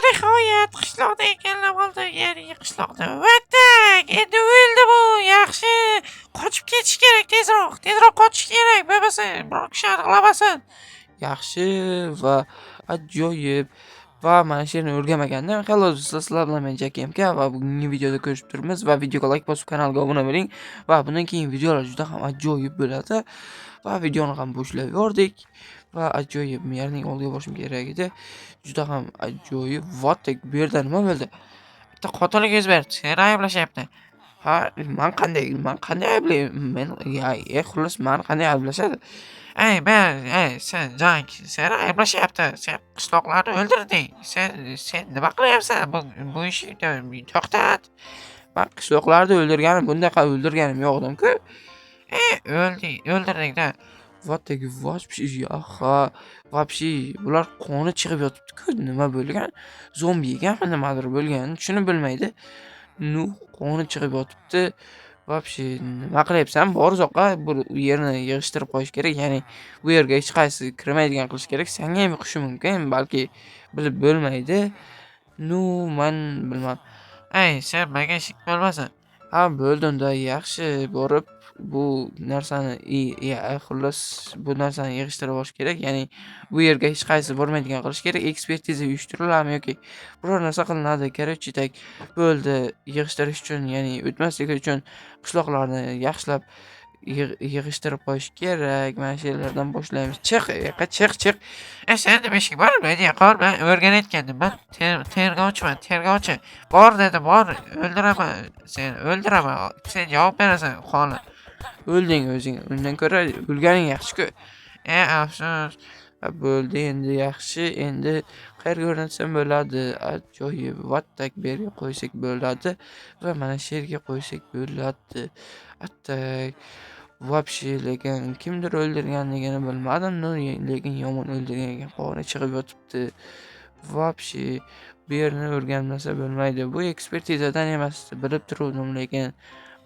Nihoyat qishloqni egallab oldim, ya'ni qishloqni. What the? Endi o'ldi bu. Yaxshi. Qochib ketish kerak tezroq. Tezroq qochish kerak. Bo'lmasa biror kishi aniqlamasin. Yaxshi va ajoyib va mana shu yerni o'rganmagandim. Hello do'stlar, sizlar bilan men Jackie MK va bugungi videoda ko'rishib turibmiz va videoga like bosib, kanalga obuna bo'ling va bundan keyin videolar juda ham ajoyib bo'ladi va videoni ham boshlab yubordik va ajoyib merning oldiga borishim kerak edi. Juda ham ajoyib. What the, bu yerda nima bo'ldi? Bitta qotillik yuz berdi. Seni ayblashyapti. Ha, man qanday ayblayman? Men ya, xullas, mani qanday ayblashadi? Ey, men, ey, sen Jank, seni ayblashyapti. Sen qishloqlarni o'ldirding. Sen nima qilyapsan? Bu ishni to'xtat. Man qishloqlarni o'ldirganim, bundaqa o'ldirganim yo'q edim-ku. Ey, o'lding, o'ldirding-da. What the, вообще, ha, вообще, bular qoni chiqib yotibdi-ku. Nima bo'lgan? Zombi yeganmi, nimadir bo'lgan, tushunib bo'lmaydi. Ну, qoni chiqib yotibdi. Вообще, nima qilyapsan? Bor, uzoqqa bu yerni yig'ishtirib qo'yish kerak. Ya'ni bu yerga hech qaysi kirmaydigan qilish kerak. Senga ham yuqishi mumkin, balki bilib bo'lmaydi. Ну, man bilmadim. Ey, sen menga ishing bo'lmasin. Ha, bo'ldi unda, yaxshi, borib bu narsani ya, xullas, bu narsani yig'ishtirib olish kerak. Ya'ni bu yerga hech qaysi bormaydigan qilish kerak. Ekspertiza uyushtiriladimi yoki biror narsa qilinadi. Короче, так bo'ldi. Yig'ishtirish uchun, ya'ni o'tmasligi uchun qishloqlarni yaxshilab yig'ishtirib qo'yish kerak. Mana shu yerlardan boshlaymiz. Chiq, yoqqa chiq, chiq. E, sen nima ishing bor? Men yo'qol, men o'rganayotgandim. Men tergovchiman, tergovchi. Bor dedim, bor, o'ldiraman. Seni o'ldiraman. Sen javob berasan holi. O'lding o'zing. Undan ko'ra o'lganing yaxshi-ku. E, afsus. Ha, bo'ldi endi, yaxshi, endi qayerga o'rnatsam bo'ladi? Ajoyib, вот так, bu yerga qo'ysak bo'ladi va mana shu yerga qo'ysak bo'ladi. А так, вообще, lekin kimdir o'ldirganligini bilmadim, но lekin yomon o'ldirgan ekan, qoni chiqib yotibdi. Вообще, bu yerni o'rganmasa bo'lmaydi. Bu ekspertizadan emas, bilib turuvdim, lekin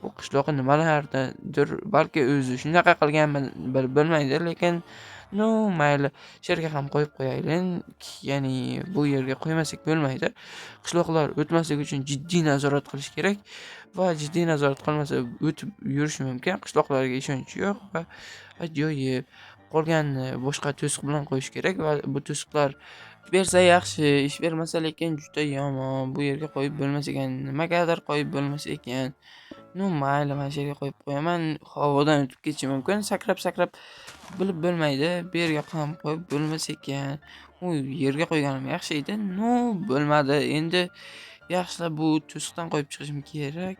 bu qishloqqa nimalardir, balki o'zi shunaqa qilganmi, bilib bo'lmaydi, lekin ну, mayli, shu yerga ham qo'yib qo'yaylik. Ya'ni bu yerga qo'ymasak bo'lmaydi. Qishloqlar o'tmasligi uchun jiddiy nazorat qilish kerak va jiddiy nazorat qilmasa, o'tib yurishi mumkin. Qishloqlarga ishonch yo'q va ajoyib. Qolganini boshqa to'siq bilan qo'yish kerak va bu to'siqlar bersa yaxshi, ish bermasa lekin juda yomon. Bu yerga qo'yib bo'lmas ekan. Nimagadir qo'yib bo'lmas ekan. Ну, mayli, mana shu yerga qo'yib qo'yaman. Havodan o'tib ketishi mumkin. Sakrab-sakrab, bilib bo'lmaydi. Bu yerga ham qo'yib bo'lmas ekan. U yerga qo'yganim yaxshi edi. Ну, bo'lmadi. Endi yaxshilab bu to'siqdan qo'yib chiqishim kerak.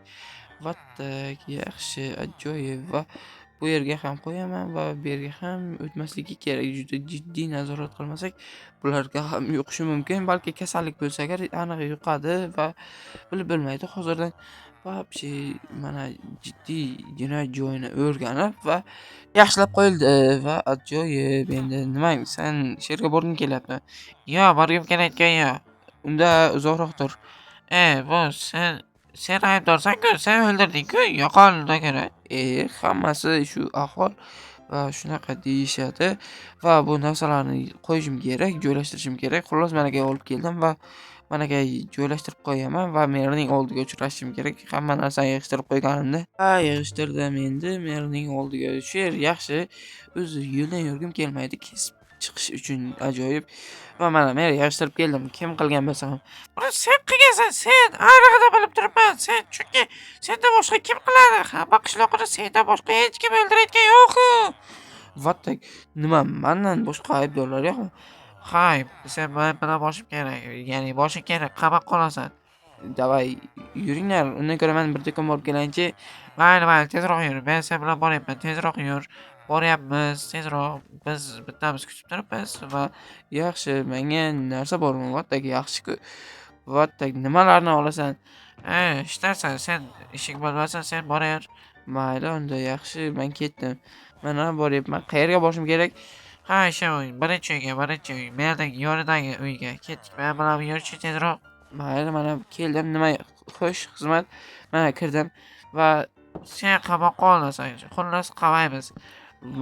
Вот так, yaxshi, ajoyib va bu yerga ham qo'yaman va bu yerga ham o'tmasligi kerak. Juda jiddiy nazorat qilmasak, bularga ham yuqishi mumkin. Balki kasallik bo'lsa agar, aniq yuqadi va bilib bo'lmaydi. Hozirdan вообще mana jiddiy jinoyat joyini o'rganib va yaxshilab qo'yildi va ajoyib. Endi nima, sen shu yerga borging kelyapti? Yo'q, borgim kelayotgani yo'q. Unda uzoqroq tur. E, bu sen aybdorsan-ku, sen o'ldirding-ku, yo'qol undan ko'ra. E, hammasi shu ahvol va shunaqa deyishadi va bu narsalarni qo'yishim kerak, joylashtirishim kerak. Xullas, manakay olib keldim va manakay joylashtirib qo'yaman va merning oldiga uchrashishim kerak. Hamma narsani yig'ishtirib qo'yganimda. Ha, yig'ishtirdim, endi merning oldiga. Shu yer yaxshi. O'zi yo'ldan yurgim kelmaydi. Kesib chiqish uchun ajoyib va mana men yig'ishtirib keldim. Kim qilgan bo'lsa ham. Buni sen qilgansan, sen anig'ida bilib turibman. Sen, chunki sendan boshqa kim qiladi? Hamma qishloqni sendan boshqa hech kim o'ldirayotgan yo'q-ku. What the, nima, mandan boshqa aybdorlar yo'qmi? Hay, sen men bilan borishim kerak. Ya'ni borishing kerak, qamab qolasan. Давай, yuringlar. Undan ko'ra men bir do'kon borib kelayinchi. Mayli, mayli, tezroq yur. Men sen bilan boryapman. Tezroq yur. Boryapmiz, tezroq. Biz bittamiz kutib turibmiz va Yaxshi, menga narsa bormi? What the, yaxshi-ku. What the, nimalarni olasan? E, hech narsa, sen ishing bo'lmasa, sen boraver. Mayli unda, yaxshi, men ketdim. Mana boryapman. Qayerga borishim kerak? Ha, shu birinchi uyga, birinchi uy. Merning yonidagi uyga. Ketdik. Men bilan yurchi tezroq. Mayli, mana keldim. Nima, xo'sh, xizmat. Mana kirdim va Sen qamoqqa olasan. Xullas, qamaymiz.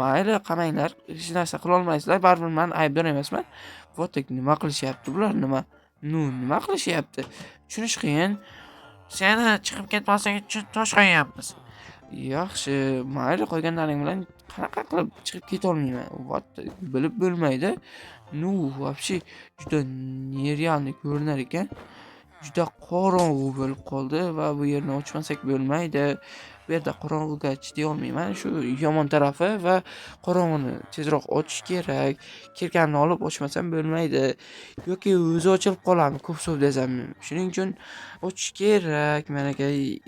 Mayli, qamanglar. Hech narsa qilolmaysizlar. Baribir men aybdor emasman. Вот, nima qilishyapti bular, nima? Nu, nima qilishyapti? Tushunish qiyin. Seni chiqib ketmasliging uchun tosh qo'yyapmiz. Yaxshi, mayli, qo'yganlaring bilan qanaqa qilib chiqib ketolmayman? What, bilib bo'lmaydi. Ну, вообще juda нереальный ko'rinar ekan. Juda qorong'u bo'lib qoldi va bu yerni ochmasak bo'lmaydi. Bu yerda qorong'uga chiday olmayman. Shu yomon tarafi va qorong'uni tezroq ochish kerak. Kirkamni olib ochmasam bo'lmaydi. Yoki o'zi ochilib qoladimi ko'p suv desam. Shuning uchun ochish kerak. Mana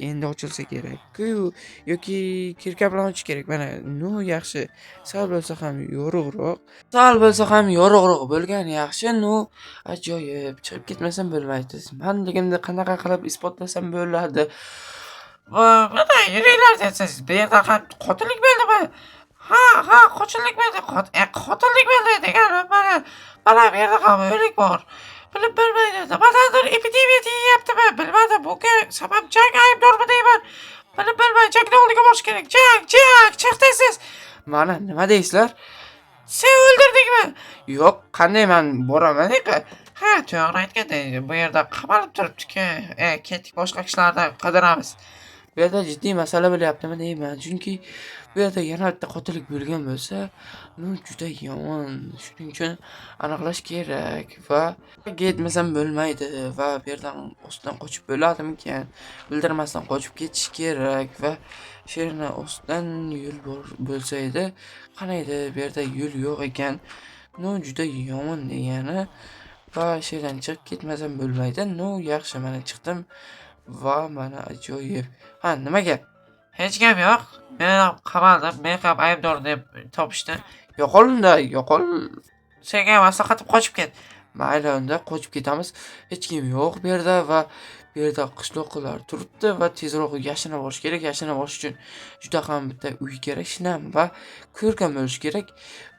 endi ochilsa kerak-ku. Yoki kirka bilan ochish kerak. Mana, ну, yaxshi. Sal bo'lsa ham yorug'roq. Sal bo'lsa ham yorug'roq bo'lgani yaxshi. Ну, ajoyib. Chiqib ketmasam bo'lmaydi. Manligimni qanaqa qilib isbotlasam bo'ladi? Va mana yuringlar desangiz, bu yerda ham qotillik bo'ldimi? Ha, qotillik bo'ldi. Qotillik bo'ldi degani mana, mana bu yerda ham o'lik bor. Bilib bo'lmaydi. Nimadandir epidemiya tegyaptimi? Bilmadim. Bunga sabab Jak aybdormi deyman. Bilib bo'lmaydi. Jakni oldiga borish kerak. Jak, Jak, chiq tez. Mana nima deysizlar? Sen o'ldirdingmi? Yo'q, qanday man boraman eqa? Ha, to'g'ri aytganday, bu yerda qamalib turibdi-ku. Ketdik, boshqa kishilarni qidiramiz. Bu yerda jiddiy masala bo'lyaptimi deyman. Chunki bu yerda yana bitta qotillik bo'lgan bo'lsa, ну, juda yomon. Shuning uchun aniqlash kerak va ketmasam bo'lmaydi va bu yerdan ostidan qochib bo'ladimikan? Bildirmasdan qochib ketish kerak va sherni ostidan yo'l bor bo'lsa edi. Qaniydi, bu yerda yo'l yo'q ekan. Ну, juda yomon degani va shu yerdan chiqib ketmasam bo'lmaydi. Ну, yaxshi, mana chiqdim va mana ajoyib. Ha, nima gap? Hech gap yo'q. Men ham qamaldim. Men ham aybdor deb topishdi. Yo'qol unda, yo'qol. Senga maslahatim, qochib ket. Mayli, unda qochib ketamiz. Hech kim yo'q bu yerda va bu yerda qishloqilar turibdi va tezroq yashinib borish kerak. Yashinib borish uchun juda ham bitta uy kerak, shinam va ko'rkam bo'lishi kerak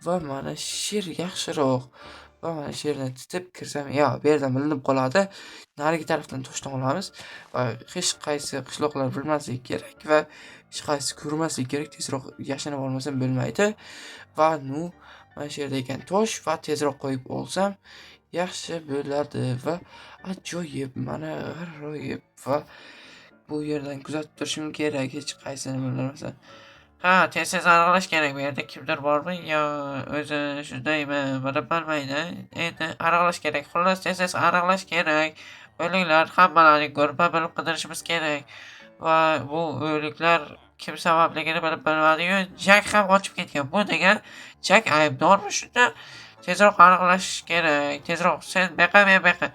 va mana sher yaxshiroq. Va mana shu yerdan titib kirsam, yo, bu yerdan bilinib qoladi. Narigi tarafdan toshdan olamiz va hech qaysi qishloqlar bilmasligi kerak va hech qaysi ko'rmasligi kerak. Tezroq yashinib olmasam bo'lmaydi. Va ну, mana shu yerda ekan tosh va tezroq qo'yib olsam yaxshi bo'ladi va ajoyib, mana g'aroyib va bu yerdan kuzatib turishim kerak hech qaysini bildirmasdan. Ha, tez-tez aniqlash kerak, bu yerda kimdir bormi yo o'zi shundaymi, bilib bo'lmaydi. Endi aniqlash kerak. Xullas, tez-tez aniqlash kerak. O'liklar hammalarini ko'rpa bilib qidirishimiz kerak. Va bu o'liklar kim sababligini bilib bo'lmadi-yu, Jak ham qochib ketgan. Bu degan Jak aybdormi shunda? Tezroq aniqlash kerak. Tezroq sen buyoqqa, men buyoqqa.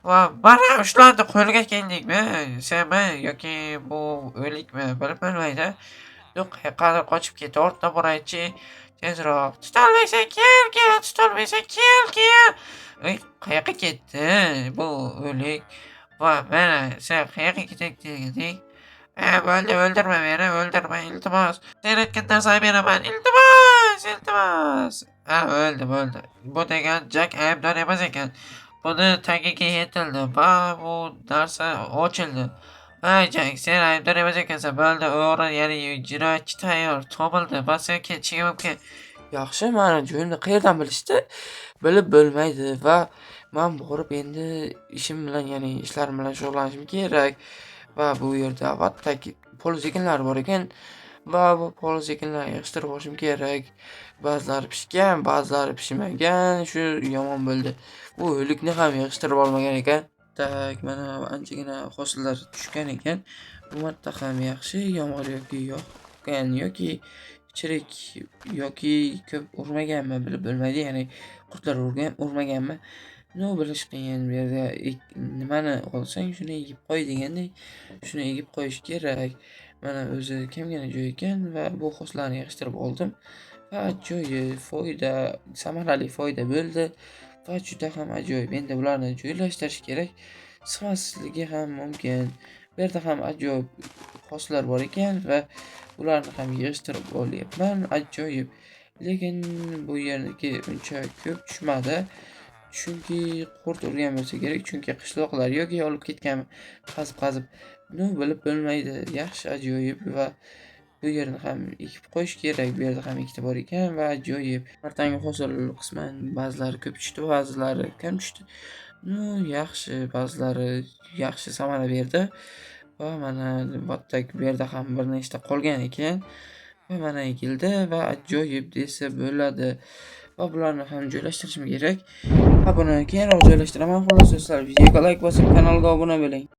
Va mana ushlandi, qo'lga keldikmi? Senmi yoki bu o'likmi, bilib bo'lmaydi. Yo'q, qayoqqadir qochib ketdi. Ortidan boraychi. Tezroq. Tutolmaysan, kel, kel, tutolmaysan, kel, kel. Ey, qayoqqa ketdi bu o'lik? Va mana sen qayoqqa ketayotgan? Bo'ldi, o'ldirma meni, o'ldirma, iltimos. Sen aytgan narsani beraman, iltimos, iltimos. Ha, o'ldi, bo'ldi. Bu degan Jak aybdor emas ekan. Buni tagiga yetildi va bu narsa ochildi. Hay, Jak, sen aybdor emas ekansan. Bo'ldi, o'g'ri, ya'ni jinoyatchi tayyor, topildi va sen ketishing mumkin. Yaxshi, mani joyimni qayerdan bilishdi? Bilib bo'lmaydi va man borib endi ishim bilan, ya'ni ishlarim bilan shug'ullanishim kerak va bu yerda albatta poliz ekinlari bor ekan va bu poliz ekinlarni yig'ishtirib olishim kerak. Ba'zilari pishgan, ba'zilari pishmagan. Shu yomon bo'ldi. Bu o'likni ham yig'ishtirib olmagan ekan. Так, mana anchagina hosillar tushgan ekan. Bu marta ham yaxshi yomg'ir yoki yoqqan yoki chirik yoki ko'p urmaganmi, bilib bo'lmaydi, ya'ni qurtlar urgan, urmaganmi? Ну, bilish qiyin. Bu yerda nimani olsang shuni egib qo'y degandek, shuni egib qo'yish kerak. Mana o'zi kamgina joy ekan va bu hosillarni yig'ishtirib oldim va ajoyib foyda, samarali foyda bo'ldi va juda ham ajoyib. Endi bularni joylashtirish kerak. Sig'masligi ham mumkin. Bu yerda ham ajoyib hosillar bor ekan va ularni ham yig'ishtirib olyapman. Ajoyib. Lekin bu yerniki uncha ko'p tushmadi. Chunki qurt urgan bo'lsa kerak, chunki qishloqlar yoki olib ketgan qazib-qazib. Ну, bilib bo'lmaydi. Yaxshi, ajoyib va bu yerni ham ekib qo'yish kerak. Bu yerda ham ikkita bor ekan va ajoyib. Ertangi hosil qisman ba'zilari ko'p tushdi, ba'zilari kam tushdi. Ну, yaxshi, ba'zilari yaxshi samara berdi. Va mana вот так bu yerda ham bir nechta qolgan ekan. Va mana ekildi va ajoyib desa bo'ladi. Va bularni ham joylashtirishim kerak. Va buni keyinroq joylashtiraman. Xullas do'stlar, videoga like bosib, kanalga obuna bo'ling.